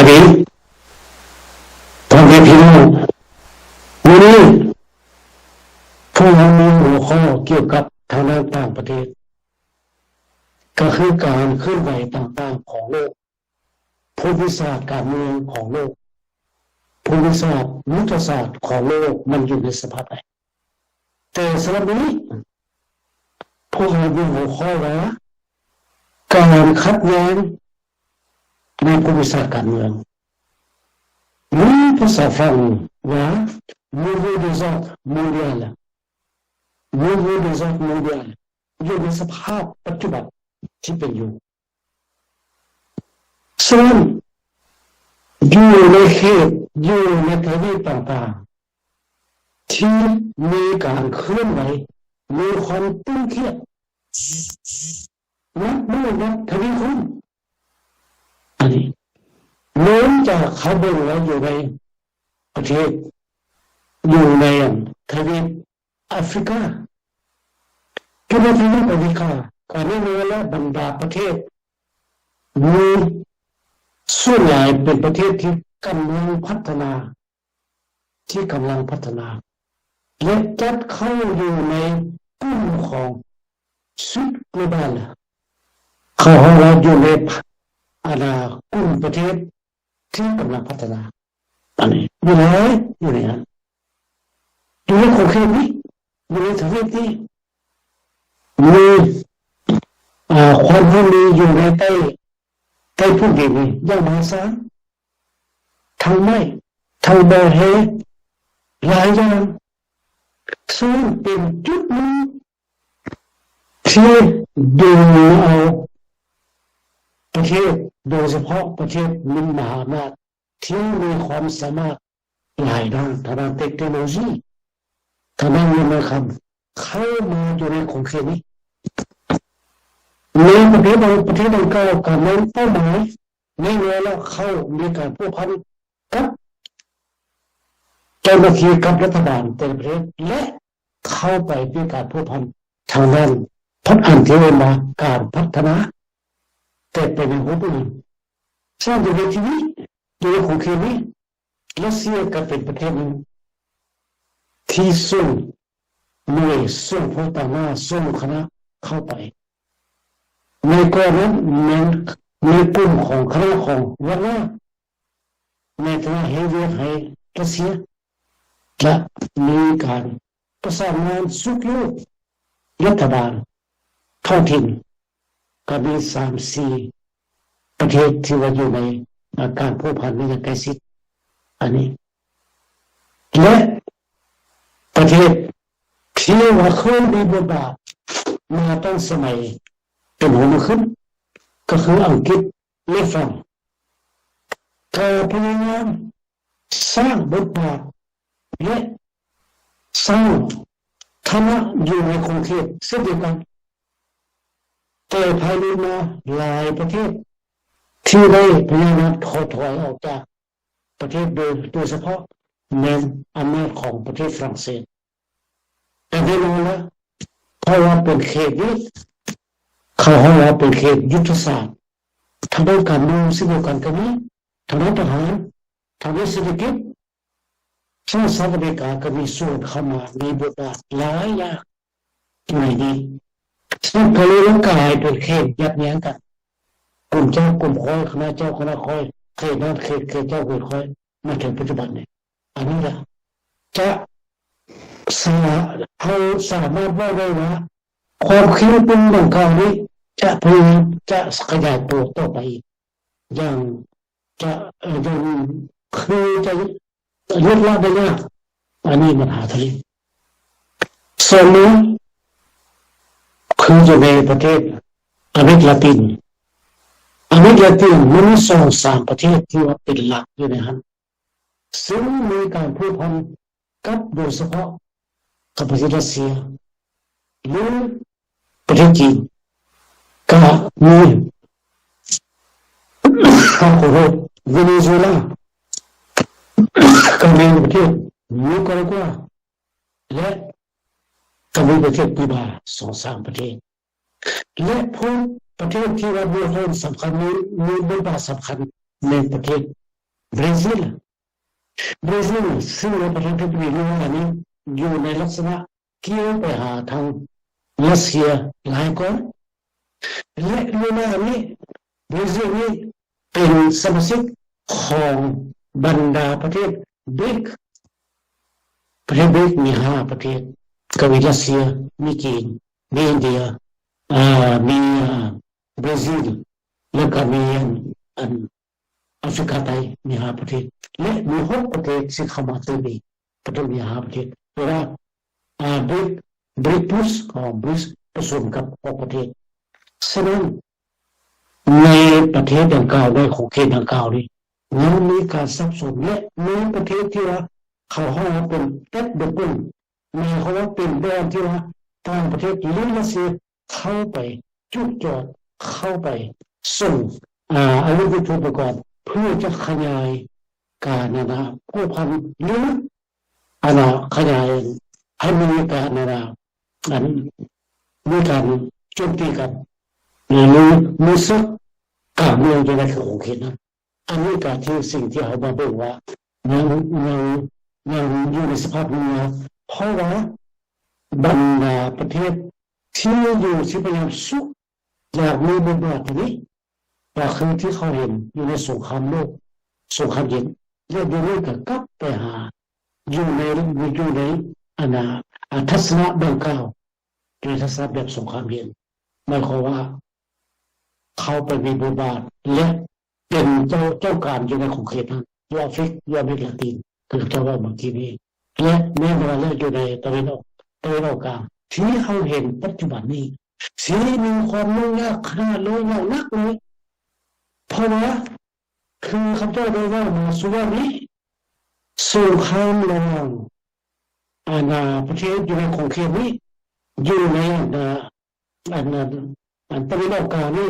ດີ ພໍ່ແມ່ພີ່ນ້ອງ, ມື້ນີ້ພວກເຮົາມີຫົວຂໍ້ກ່ຽວກັບທາງດ້ານຕ່າງປະເທດ ກໍຄືການເຄື່ອນໄຫວຕ່າງໆຂອງໂລກ, ພູມິສາດການເມືອງຂອງໂລກ, ພູມິສາດຍຸດທະສາດຂອງໂລກ ມັນຢູ່ໃນສະພາບໃດ. ແຕ່ສຳລັບມື້ນີ້ ພວກເຮົາມີຫົວຂໍ້ວ່າ ການຂັດແຍ່ງໃນພູມິສາດການເມືອງ ຫຼືພາສາຝຣັ່ງວ່າ Nouveau désordre mondial, Nouveau désordre mondial ຢູ່ໃນສະພາບປັດຈຸບັນທີ່ເປັນຢູ່. ເຊິ່ງຢູ່ໃນເຂດ ຢູ່ໃນທະວີບຕ່າງໆ ທີ່ມີການເຄື່ອນໄຫວ ມີຄວາມຕຶງຄຽດ ນັບມື້ນັບທະວີຂຶ້ນ. ອັນນີ້ ເລີ່ມຈາກເຮົາເບິ່ງວ່າຢູ່ໃນປະເທດ ຢູ່ໃນອັນທະວີບ ອາຟຣິກາ. ຢູ່ໃນທະວີບອາຟຣິກາ ກໍແນ່ນອນແລ້ວ ບັນດາປະເທດ ມີສ່ວນຫຼາຍເປັນປະເທດທີ່ກຳລັງພັດທະນາ, ທີ່ກຳລັງພັດທະນາ ແລະ ຈັດເຂົ້າຢູ່ໃນກຸ່ມຂອງ Sud Global, ເຂົາເວົ້າວ່າຢູ່ໃນ ອັນນາ ກຸ່ມປະເທດ ທີ່ກຳລັງພັດທະນາ. ອັນນີ້ມີຫຼາຍຢູ່ໃນນັ້ນ ຢູ່ໃນຂົງເຂດນີ້ ຢູ່ໃນທະວີບນີ້ ມີ ອາ ຄວາມຮ່ວມມືຢູ່ໃນໃຕ້ ໃຕ້ພື້ນດິນນີ້ຢ່າງມະຫາສານ ທັງໄມ້ ທັງບໍ່ແຮ່ ຫຼາຍຢ່າງ ເຊິ່ງເປັນຈຸດໜຶ່ງ ທີ່ດຶງເອົາປະເທດ ໂດຍສະເພາະປະເທດມິດມະຫາອຳນາດ ທີ່ມີຄວາມສາມາດຫຼາຍດ້ານ ທາງດ້ານເຕັກໂນໂລຊີ ທາງດ້ານເງິນຄຳ ເຂົ້າມາຢູ່ໃນຂົງເຂດນີ້. ໃນປະເທດ ປະເທດດັ່ງກ່າວ ກໍແມ່ນເປົ້າໝາຍ ໃນແນວລະເຂົ້າມີການພົວພັນກັບເຈົ້າໜ້າທີ່ ກັບລັດຖະບານແຕ່ລະປະເທດ ແລະ ເຂົ້າໄປມີການພົວພັນທາງດ້ານພັດ ອັນທີ່ເອີ້ນວ່າການພັດທະນາ ແຕ່ເປັນໃນຮູບອື່ນ. ສະນັ້ນ ຢູ່ໃນທີ່ນີ້ ຢູ່ໃນຂົງເຂດນີ້ ຣັດເຊຍກໍເປັນປະເທດໜຶ່ງທີ່ສົ່ງໜ່ວຍ ສົ່ງຜູ້ຕາງໜ້າ ສົ່ງຄະນະເຂົ້າໄປ. ໃນກ່ອນນັ້ນແມ່ນໃນກຸ່ມຂອງຄະນະຂອງວັກໜ້າ ໃນຖານະເຮັດວຽກໃຫ້ຣັດເຊຍ ແລະ ມີການປະສານງານຊຸກຍູ້ລັດຖະບານທ້ອງຖິ່ນ ກໍມີສາມສີ່ປະເທດທີ່ວ່າຢູ່ໃນ ອາ ການພົວພັນໄດ້ຢ່າງໃກ້ຊິດ ອັນນີ້ ແລະ ປະເທດທີ່ວ່າເຄີຍມີບົດບາດມາຕັ້ງສະໄໝເປັນຫົວເມືອງຂຶ້ນ ກໍຄືອັງກິດ ແລະ ຝຣັ່ງ ກໍພະຍາຍາມສ້າງບົດບາດ ແລະ ສ້າງຖານະຢູ່ໃນຂົງເຂດເຊັ່ນດຽວກັນ. ແຕ່ພາຍຫຼັງມາຫຼາຍປະເທດທີ່ໄດ້ພະຍາຍາມຖອດຖອຍອອກຈາກປະເທດ ໂດຍ ໂດຍສະເພາະແມ່ນອຳນາດຂອງປະເທດຝຣັ່ງເສດ. ແຕ່ແນ່ນອນລະ ເພາະວ່າເປັນເຂດນີ້ ເຂົາເວົ້າວ່າເປັນເຂດຍຸດທະສາດ ທາງດ້ານການເມືອງເຊັ່ນດຽວກັນກໍມີ ທາງດ້ານທະຫານ ທາງດ້ານເສດຖະກິດ ສະຫະລັດອາເມລິກາກໍມີສ່ວນເຂົ້າມາ ມີບົດບາດຫຼາຍຢ່າງຢູ່ໃນນີ້. ສະນັ້ນກໍເລີຍກາຍເປັນເຂດຍັດແຍ່ງກັນ ກຸ່ມເຈົ້າກຸ່ມຂ້ອຍ ຄະນະເຈົ້າຄະນະຂ້ອຍ ເຂດນັ້ນເຂດ ເຂດເຈົ້າເຂດຂ້ອຍ ມາເຖິງປັດຈຸບັນນີ້. ອັນນີ້ລະ ຈະສາ ເຮົາສາມາດເວົ້າໄດ້ວ່າ ຄວາມເຄັ່ງຕຶງດັ່ງກ່າວນີ້ຈະພະຍາຍາມຈະຂະຫຍາຍຕົວຕໍ່ໄປອີກ ຢ່າງຈະ ເອີ ຢ່າງຄືຈະຫຼຸດລະໄດ້ຍາກ. ອັນນີ້ບັນຫາເທົ່ານີ້. ສອງມາ ຄືຢູ່ໃນປະເທດອາເມລິກລາຕິນ, ອາເມລິກລາຕິນມັນມີສອງສາມປະເທດທີ່ວ່າເປັນຫຼັກຢູ່ໃນຫັ້ນ ເຊິ່ງມີການພົວພັນກັບ ໂດຍສະເພາະກັບປະເທດຣັດເຊຍ ຫຼື ປະເທດຈີນ ກະມີ ຂໍໂທດ ເວເນຊູເອລາ ກະມີປະເທດນິກາຣາກົວ ແລະ ກະມີປະເທດກູບາ ສອງສາມປະເທດ. ແລະ ພວກປະເທດທີ່ວ່າມີສ່ວນສຳຄັນ ມີ ມີບົດບາດສຳຄັນໃນປະເທດ ເບຣຊິລ. ເບຣຊິລ ຊຶ່ງໃນປະທານາທິບໍດີລູລານີ້ຢູ່ໃນລັກສະນະກ່ຽວໄປຫາທາງຣັດເຊຍຫຼາຍກ່ອນ ແລະ ເວລານີ້ເບຣຊິລນີ້ເປັນສະມາຊິກຂອງບັນດາປະເທດບຣິກ. ປະເທດບຣິກມີຫ້າປະເທດ ກໍມີຣັດເຊຍ ມີຈີນ ມີອິນເດຍ ອາ ມີ ອາ ເບຣຊິລ ແລ້ວກໍມີອັນ ອັນ ອາຟຣິກາໃຕ້ມີຫ້າປະເທດ ແລະ ມີຫົກປະເທດຊິເຂົ້າມາຕື່ມອີກ ປະເທດມີຫ້າປະເທດ ເວລາ ອາ ບຣິກ ບຣິກພລັສ ຂອງບຣິກປະສົມກັບຫົກປະເທດ. ສະນັ້ນ ໃນປະເທດດັ່ງກ່າວ ໃນຂົງເຂດດັ່ງກ່າວນີ້ ຍັງມີການສັບສົນ ແລະ ໃນປະເທດທີ່ວ່າເຂົາຮ້ອງວ່າເປັນ third world ໝາຍຄວາມວ່າເປັນບ່ອນທີ່ວ່າຕ່າງປະເທດ ຫຼື ຣັດເຊຍ ເຂົ້າໄປຈຸດຈອດ ເຂົ້າໄປສົ່ງ ອາ ອາວຸດຍຸດໂທປະກອນ ເພື່ອຈະຂະຫຍາຍການ ອັນນະ ພົວພັນ ຫຼື ອັນນະ ຂະຫຍາຍໃຫ້ມີການ ອັນນະ ອັນ ມີການໂຈມຕີກັນ ຫຼື ມີເສິກການເມືອງຢູ່ໃນຂົງເຂດນັ້ນ. ອັນນີ້ກໍຄືສິ່ງທີ່ເຮົາມາເບິ່ງວ່າ ຍັງ ຍັງ ຍັງຢູ່ໃນສະພາບນີ້ນະ ເພາະວ່າບັນດາປະເທດທີ່ມີຢູ່ທີ່ພະຍາຍາມສຸກຢາກມີບົດບາດຕົວນີ້ ກໍຄືທີ່ເຮົາເຫັນຢູ່ໃນສົງຄາມໂລກ ສົງຄາມເຢັນ ແລະ ດຽວນີ້ກໍກັບໄປຫາ ຢູ່ໃນ ຢູ່ໃນ ອັນນະ ອາ ທັດສະນະດັ່ງກ່າວ ຢູ່ໃນທັດສະນະແບບສົງຄາມເຢັນ ໝາຍຄວາມວ່າ ເຂົ້າໄປມີບົດບາດ ແລະ ເປັນເຈົ້າ ເຈົ້າການຢູ່ໃນຂົງເຂດນັ້ນ ຢູ່ອາຟຣິກ ຢູ່ອາເມລິກາລາຕິນ ຄືເຈົ້າເວົ້າເມື່ອກີ້ນີ້ ແລະ ແນ່ນອນແລ້ວຢູ່ໃນຕາເວັນອອກ ຕາເວັນອອກກາງ ທີ່ເຮົາເຫັນປັດຈຸບັນນີ້ ທີ່ມີຄວາມຫຍຸ້ງຍາກຂະໜາດນ້ອຍ ຍາກໜັກເລີຍ ເພາະວ່າ ຄືຂ້າພະເຈົ້າໄດ້ເວົ້າມາສູ່ມື້ນີ້ ສົງຄາມລະຫວ່າງ ອັນນາ ປະເທດຢູ່ໃນຂົງເຂດນີ້ ຢູ່ໃນ ອັນນາ ອັນນັ້ນ ອັນຕາເວັນອອກກາງນີ້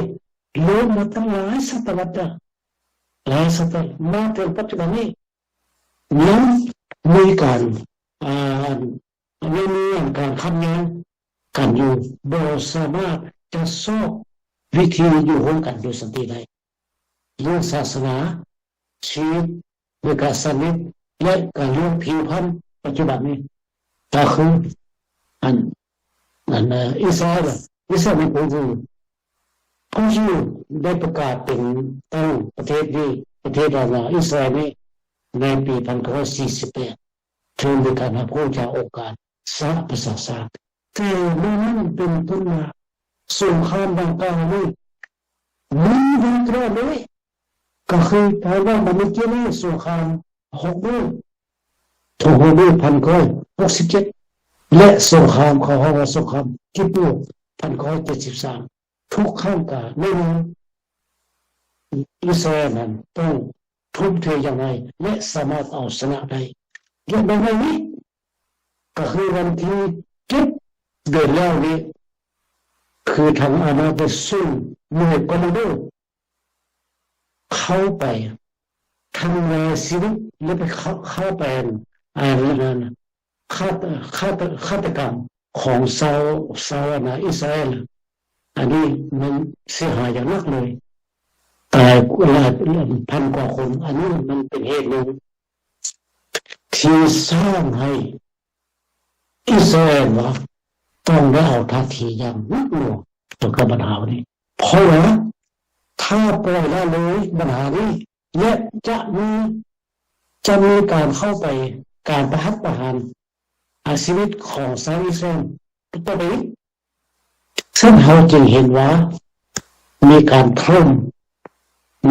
ລົງມາຕັ້ງຫຼາຍສະຕະວັດແລ້ວ ຫຼາຍສະຕະວັດ ມາເຖິງປັດຈຸບັນນີ້ ຍັງມີການ ອ່າ ຍັງມີການຂັດແຍ່ງກັນຢູ່ ບໍ່ສາມາດຈະຊອກວິທີຢູ່ຮ່ວມກັນໂດຍສັນຕິໄດ້ ເລື່ອງສາສະໜາ ຊີວິດ ແລະ ການສັນນິດ ແລະ ການເລື່ອງຜິວພັນປັດຈຸບັນນີ້ ກໍຄື ອັນ ອັນ ເອີ ອິດສະຣາເອນ ອິດສະຣາເອນ ເປັນຜູ້ຢູ່ ຜູ້ຢູ່ໄດ້ປະກາດເປັນຕັ້ງປະເທດນີ້ ປະເທດ ອັນ ອິດສະຣາເອນນີ້ ໃນປີພັນເກົ້າຮ້ອຍສີ່ສິບແປດ ຖືເປັນການຮັບຮູ້ຈາກອົງການສະຫະປະຊາຊາດ. ແຕ່ມື້ນັ້ນເປັນຕົ້ນມາ ສົງຄາມດັ່ງກ່າວນີ້ມີມາຕະຫຼອດເລີຍ ກໍຄືເຮົາເວົ້າມາເມື່ອກີ້ນີ້ ສົງຄາມຫົກມື້ ທຸກຫົກມື້ ພັນເກົ້າຮ້ອຍຫົກສິບເຈັດ ແລະ ສົງຄາມ ເຂົາເອີ້ນວ່າສົງຄາມກິບໂປ ພັນເກົ້າຮ້ອຍເຈັດສິບສາມ ທຸກຄັ້ງກະແນ່ນອນ ອິດສະຣາເອນນັ້ນຕ້ອງ ທຸ່ມເທຢ່າງໃດ ແລະ ສາມາດເອົາຊະນະໄດ້ ແລະ ໃນມື້ນີ້ ກໍຄືວັນທີເຈັດ ເດືອນແລ້ວນີ້ ຄືທາງອາມາດໄດ້ສົ່ງໜ່ວຍຄອມມານໂດ ເຂົ້າໄປທຳລາຍຊີວິດ ແລະ ໄປເຂົ້າ ເຂົ້າໄປ ອັນ ອັນນັ້ນ ຄາດ ຄາດ ຄາດຕະກຳຂອງຊາວ ຊາວ ອັນນາ ອິດສະຣາເອນ ອັນນີ້ມັນເສຍຫາຍຢ່າງໜັກເລີຍ ຕາຍຫຼາຍພັນກວ່າຄົນ ອັນນີ້ມັນເປັນເຫດໜຶ່ງທີ່ສ້າງໃຫ້ອິດສະຣາເອນວ່າຕ້ອງໄດ້ເອົາທ່າທີຢ່າງໜັກໜ່ວງຕໍ່ກັບບັນຫານີ້ ເພາະວ່າຖ້າປ່ອຍລະເລີຍບັນຫານີ້ ແລະ ຈະມີ ຈະມີການເຂົ້າໄປ ການປະຫັດປະຫານ ອາ ຊີວິດຂອງຊາວອິດສະຣາເອນຕໍ່ໄປອີກ. ເຊິ່ງເຮົາຈຶ່ງເຫັນວ່າມີການຖົມ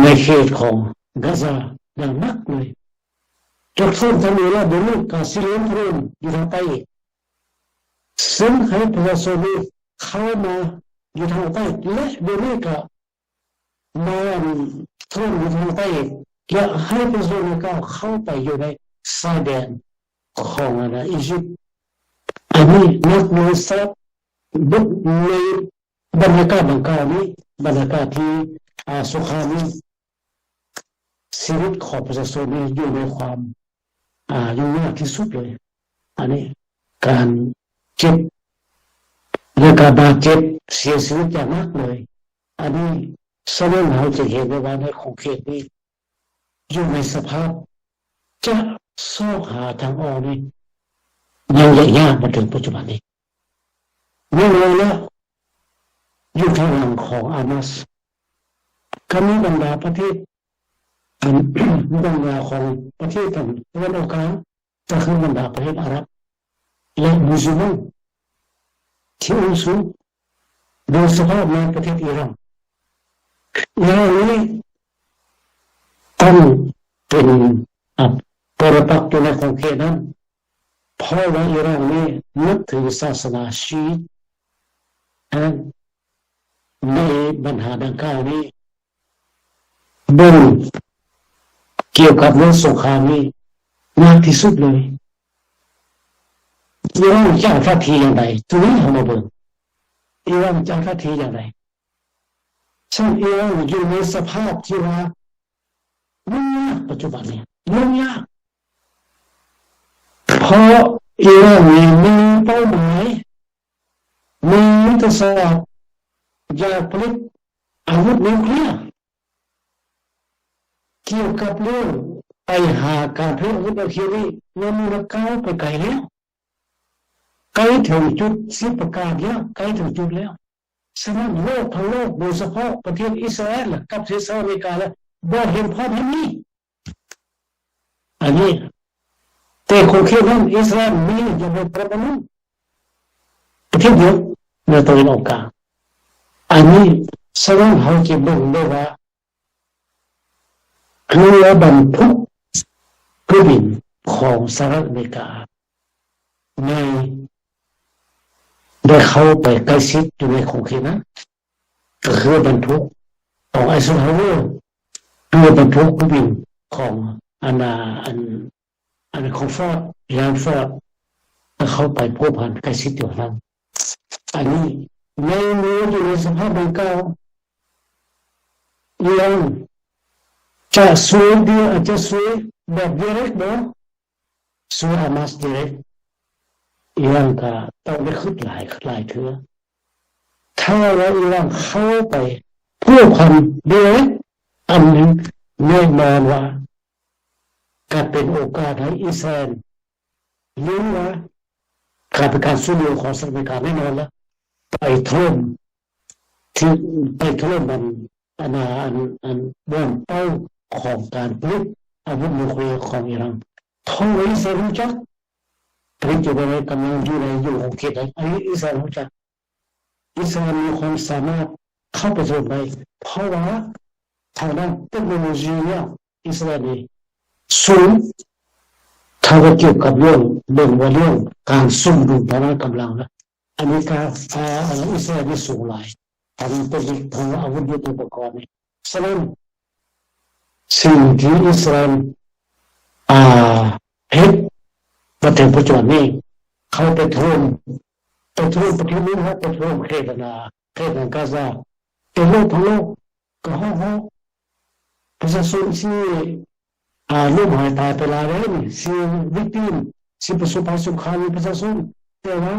ໃນເຂດຂອງກາຊາຢ່າງໜັກເລີຍ ຈະຖົມທາງເໜືອແລ້ວ ດຽວນີ້ກະຊິລົງຖົມຢູ່ທາງໃຕ້ອີກ ເຊິ່ງໃຫ້ປະຊາຊົນນີ້ເຂົ້າມາຢູ່ທາງໃຕ້ ແລະ ດຽວນີ້ກະ ມາ ອັນ ຖົມຢູ່ທາງໃຕ້ ແລະ ໃຫ້ປະຊາຊົນດັ່ງກ່າວເຂົ້າໄປຢູ່ໃນຊາຍແດນຂອງ ອັນນາ ອີຢິບ. ອັນນີ້ນັບໂດຍສະເພາະໃນບັນຍາກາດດັ່ງກ່າວນີ້ ບັນຍາກາດທີ່ ອາ ສົງຄາມນີ້ ຊີວິດຂອງປະຊາຊົນນີ້ຢູ່ໃນຄວາມ ອາ ຫຍຸ້ງຍາກທີ່ສຸດເລີຍ. ອັນນີ້ການເຈັບ ແລະ ການບາດເຈັບ ເສຍຊີວິດຢ່າງໜັກເລີຍ. ອັນນີ້ສະແດງໃຫ້ເຮົາຈະເຫັນໄດ້ວ່າໃນຂົງເຂດນີ້ ຢູ່ໃນສະພາບຈະຊອກຫາທາງອອກນີ້ຍັງຍາກມາເຖິງປັດຈຸບັນນີ້. ແນ່ນອນແລ້ວ ຢູ່ທາງຫຼັງຂອງອາມາສ ກໍມີບັນດາປະເທດ ອັນ ບັນດາຂອງປະເທດທາງຕາເວັນອອກກາງ ກໍຄືບັນດາປະເທດອາຣັບ ແລະ ມຸສລິມ ທີ່ອຸ້ມຊູ ໂດຍສະເພາະໃນປະເທດອີຣານ. ອີຣານນີ້ຕ້ອງເປັນ ອາ ປໍລະປັກຢູ່ໃນຂອບເຂດນັ້ນ ເພາະວ່າອີຣານນີ້ນັບຖືສາສະໜາຊີອີດ. ໃນບັນຫາດັ່ງກ່າວນີ້ ເບິ່ງກ່ຽວກັບເລື່ອງສົງຄາມນີ້ໜັກທີ່ສຸດເລີຍ. ອີຣານຈະເອົາທ່າທີຢ່າງໃດ? ໂຕນີ້ເຮົາມາເບິ່ງ ອີຣານຈະເອົາທ່າທີຢ່າງໃດ? ເຊິ່ງອີຣານຢູ່ໃນສະພາບທີ່ວ່າຫຍຸ້ງຍາກປັດຈຸບັນນີ້ ຫຍຸ້ງຍາກ ເພາະອີຣານນີ້ມີເປົ້າໝາຍ ມີຍຸດທະສາດຢາກຜະລິດອາວຸດນິວເຄລຍ. ກ່ຽວກັບເລື່ອງໄປຫາການຜະລິດອາວຸດນິວເຄລຍນີ້ ລາວມີລະກ້າວໄປໄກແລ້ວ, ໃກ້ເຖິງຈຸດສິປະກາດແລ້ວ, ໃກ້ເຖິງຈຸດແລ້ວ. ສະນັ້ນ ໂລກທັງໂລກ ໂດຍສະເພາະປະເທດອິດສະຣາແອນ ແລະ ກັບສະຫະລັດອາເມລິກາ ແລະ ບໍ່ເຫັນພ້ອມໃຫ້ມີ. ອັນນີ້ ແຕ່ຂົງເຂດນັ້ນ ອິດສະຣາແອນມີຢານຍົນປະມານູປະເທດດຽວໃນຕາເວັນອອກກາງ. ອັນນີ້ ສະນັ້ນ ເຮົາຈະເບິ່ງໄດ້ວ່າ ເຮືອບັນທຸກເຄື່ອງບິນຂອງສະຫະລັດອາເມລິກາ ໃນ ໄດ້ເຂົ້າໄປໃກ້ຊິດຢູ່ໃນຂົງເຂດນັ້ນ ກໍຄືບັນທຸກຂອງໄອເຊັນຮາວເວີ ເຮືອບັນທຸກເຄື່ອງບິນຂອງອັນນາ ອັນ ອັນຂອງຟອດ ເຮນຟອດ ກໍເຂົ້າໄປພົວພັນໃກ້ຊິດຢູ່ນັ້ນ. ອັນນີ້ ໃນເມື່ອຢູ່ໃນສະພາບດັ່ງກ່າວ ອີຣານຈະຊ່ວຍເຫຼືອ ອາດຈະຊ່ວຍແບບ direct ບໍ່? ຊ່ວຍຮາມາສ direct ອີຣານກໍຕ້ອງໄດ້ຄຶດຫຼາຍ ຫຼາຍເທື່ອ. ຖ້າວ່າອີຣານເຂົ້າໄປພົວພັນ direct ອັນໜຶ່ງ ແນ່ນອນວ່າ ກໍເປັນໂອກາດໃຫ້ອິດສະຣາແອນ ຫຼືວ່າການ ເປັນການຊ່ວຍເຫຼືອຂອງສະຫະລັດອາເມລິກາແນ່ນອນລະ ໄປຖະຫຼົ່ມ ທີ່ໄປຖະຫຼົ່ມອັນ ອັນ ອັນ ອັນ ບ່ອນເປົ້າຂອງການຜະລິດອາວຸດນິວເຄລຍຂອງອີຣານ. ເພາະວ່າອິດສະຣາແອນຮູ້ຈັກ ຜະລິດຢູ່ໃນ ກຳລັງຢູ່ໃນ ຢູ່ຂົງເຂດໃດ ອັນນີ້ອິດສະຣາແອນຮູ້ຈັກ. ອິດສະຣາແອນມີຄວາມສາມາດເຂົ້າໄປຖະຫຼົ່ມໄດ້ ເພາະວ່າທາງດ້ານເຕັກໂນໂລຊີແລ້ວ ອິດສະຣາແອນນີ້ສູງ. ຖ້າວ່າກ່ຽວກັບເລື່ອງ ເບິ່ງວ່າເລື່ອງການສົມດຸນທາງດ້ານກຳລັງນະ ອາເມລິກາ ອາ ອິດສະຣາແອນນີ້ສູງຫຼາຍ ທາງດ້ານເຕັກນິກ ທາງອາວຸດຍຸດໂທປະກອນນີ້. ສະນັ້ນ ສິ່ງທີ່ອິດສະຣາແອນ ອາ ເຮັດມາເຖິງປັດຈຸບັນນີ້ ເຂົາໄປຖະຫຼົ່ມ ໄປຖະຫຼົ່ມປະເທດໜຶ່ງ ເຂົາໄປຖະຫຼົ່ມເຂດອັນນາ ເຂດອັນກາຊາ ເປັນໂລກທັງໂລກກໍຮ້ອງຮ້ອງ ປະຊາຊົນຊິ ອາ ລົ້ມຫາຍຕາຍໄປຫຼາຍແລ້ວນີ້ ຊິວິກຕິມ ຊິປະສົບໄພສົງຄາມ ປະຊາຊົນ. ແຕ່ວ່າ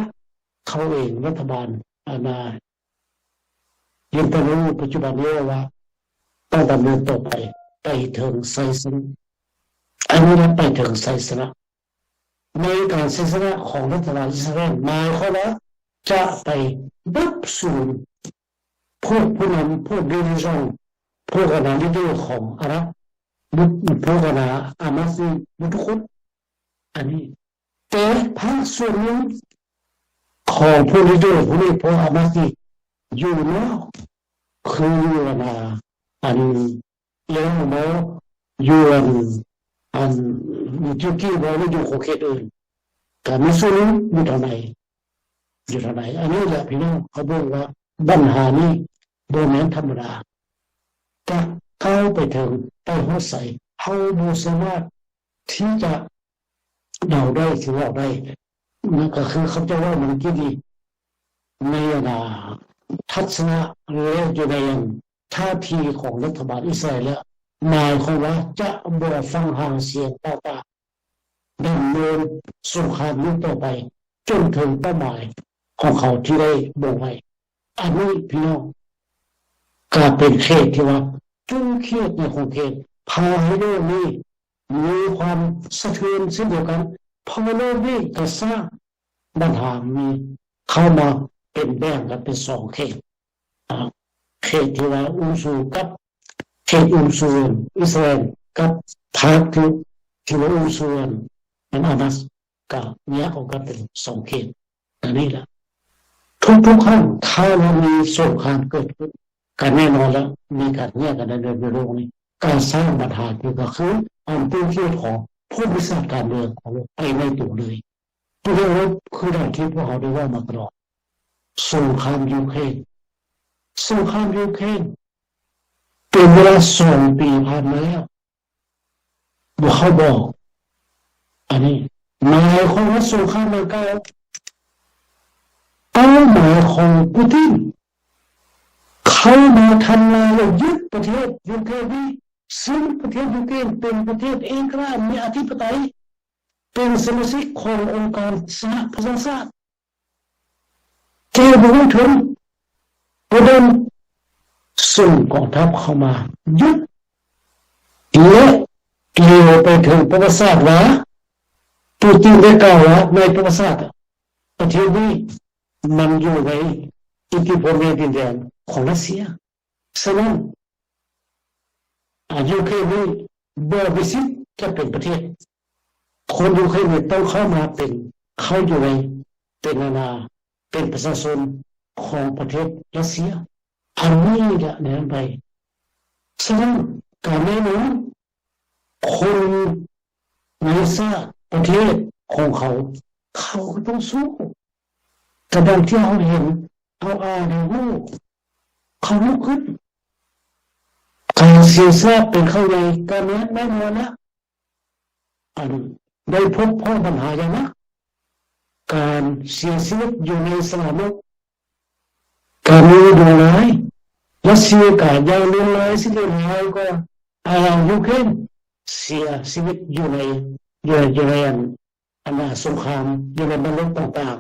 ເຂົາເອງ ລັດຖະບານ ອັນນາ ເນຕານຍາຮູ້ປັດຈຸບັນນີ້ວ່າ ຕ້ອງດຳເນີນຕໍ່ໄປ ໄປເຖິງໄຊຊະນະ. ອັນນີ້ລະໄປເຖິງໄຊຊະນະ. ໃນການໄຊຊະນະຂອງລັດຖະບານອິດສະຣາແອນ ໝາຍຄວາມວ່າຈະໄປດັບສູນພວກຜູ້ນຳ ພວກດີຣີຊອງ ພວກອັນນາລີເດີຂອງອາຣັບ ພວກອັນນາອາມາຊີ ໝົດທຸກຄົນ. ອັນນີ້ ແຕ່ພາກສ່ວນໜຶ່ງຂອງພວກລີເດີພວກນີ້ ພວກອາມາຊີ ຢູ່ນອກ ຄືຢູ່ອັນນາ ອັນ ອີຣານບໍ ຢູ່ອັນ ອັນ ຢູ່ຕຸລະກີບໍ ຫຼືຢູ່ຂົງເຂດອື່ນ ກະມີສ່ວນໜຶ່ງຢູ່ທາງໃນ ຢູ່ທາງໃນ. ອັນນີ້ແຫຼະພີ່ນ້ອງ ເຮົາເບິ່ງວ່າບັນຫານີ້ບໍ່ແມ່ນທຳມະດາ ຈະກ້າວໄປເຖິງ ໄປຮອດໃສ ເຮົາບໍ່ສາມາດທີ່ຈະເດົາໄດ້ ຊິເວົ້າໄດ້. ນັ້ນກໍຄືເຂົາເຈົ້າເວົ້າເມື່ອກີ້ນີ້ ໃນອັນນາ ທັດສະນະ ແລະ ຢູ່ໃນອັນ ທ່າທີຂອງລັດຖະບານອິດສະຣາແອນແລ້ວ ໝາຍຄວາມວ່າຈະບໍ່ຟັງຫາງສຽງຕ່າງໆ ດຳເນີນສົງຄາມນີ້ຕໍ່ໄປ ຈົນເຖິງເປົ້າໝາຍຂອງເຂົາທີ່ໄດ້ບົ່ງໄວ້. ອັນນີ້ພີ່ນ້ອງ ກະເປັນເຂດທີ່ວ່າ ຈຸ້ງຄຽດໃນຂົງເຂດ ພາໃຫ້ໂລກນີ້ມີຄວາມສະເທືອນເຊັ່ນດຽວກັນ, ເພາະວ່າໂລກນີ້ກໍສ້າງບັນຫາມີເຂົ້າມາເປັນແບ່ງກັນເປັນສອງເຂດ. ອ່າ ເຂດທີ່ວ່າອຸ້ມຊູກັບ ເຂດອຸ້ມຊູອັນອິດສະຣາເອນ ກັບພາກທີ່ ທີ່ວ່າອຸ້ມຊູອັນ ອັນຮາມາສ ກໍແຍກອອກກັນເປັນສອງເຂດ. ອັນນີ້ລະ ທຸກໆຄັ້ງຖ້າວ່າມີສົງຄາມເກີດຂຶ້ນ ກໍແນ່ນອນລະ ມີການແຍກກັນໃນ ໃນໂລກນີ້ ການສ້າງບັນຫາທີ່ກໍຄືອັນເປັນເຂດຂອງພູມວິສາການເມືອງຂອງໂລກໄປໃນຕົວເລີຍ. ຕົວຢ່າງຄືດັ່ງທີ່ພວກເຮົາໄດ້ເວົ້າມາຕະຫຼອດ ສົງຄາມຢູເຄຣນ, ສົງຄາມຢູເຄຣນເປັນເວລາສອງປີຜ່ານມາແລ້ວ ບໍ່ເຂົ້າບໍ່. ອັນນີ້ໝາຍຄວາມວ່າສົງຄາມດັ່ງກ່າວ ເປົ້າໝາຍຂອງປູຕິນ ເຂົ້າມາທຳລາຍແລະຍຶດປະເທດຢູເຄຣນນີ້, ຊຶ່ງປະເທດຢູເຄຣນເປັນປະເທດເອກະລາດ ມີອະທິປະໄຕ, ເປັນສະມາຊິກຂອງອົງການສະຫະປະຊາຊາດ. ແກ້ບໍ່ໄດ້ເຖິງປະເດັນ ສົ່ງກອງທັບເຂົ້າມາຍຶດ ແລະ ຫຼຽວໄປເຖິງປະຫວັດສາດວ່າ ປູຕິນໄດ້ກ່າວວ່າ ໃນປະຫວັດສາດ ປະເທດນີ້ມັນຢູ່ໃນອິດທິພົນໃນດິນແດນຂອງຣັດເຊຍ. ສະນັ້ນ ອາ ຢູເຄຣນນີ້ບໍ່ມີສິດຈະເປັນປະເທດ. ຄົນຢູເຄຣນນີ້ຕ້ອງເຂົ້າມາເປັນ ເຂົ້າຢູ່ໃນ ເປັນ ອັນນາ ເປັນປະຊາຊົນຂອງປະເທດຣັດເຊຍ. ອັນນີ້ລະແນມໄປ. ສະນັ້ນ ການແນະນຳ ຄົນໃນຊາດປະເທດຂອງເຂົາ ເຂົາກໍຕ້ອງສູ້. ກະດັ່ງທີ່ເຮົາເຫັນ ເຮົາອ່ານ ເຮົາຮູ້ ເຂົາລຸກຂຶ້ນ. ການເສຍສະຫຼະເປັນຄັ້ງໃຫຍ່ ກະແມ່ນແນ່ນອນລະ ອັນໄດ້ພົບພໍ້ບັນຫາຢ່າງໜັກ. ການເສຍຊີວິດຢູ່ໃນສະໜາມລົບ ກະມີຫຼວງຫຼາຍ. ຣັດເຊຍກະຢ່າງຫຼວງຫຼາຍ ຊິຫຼວງຫຼາຍກວ່າ ອາ ຢູເຄຣນ ເສຍຊີວິດຢູ່ໃນ ຢູ່ ຢູ່ໃນອັນ ອັນນາ ສົງຄາມ ຢູ່ໃນບັນລົບຕ່າງ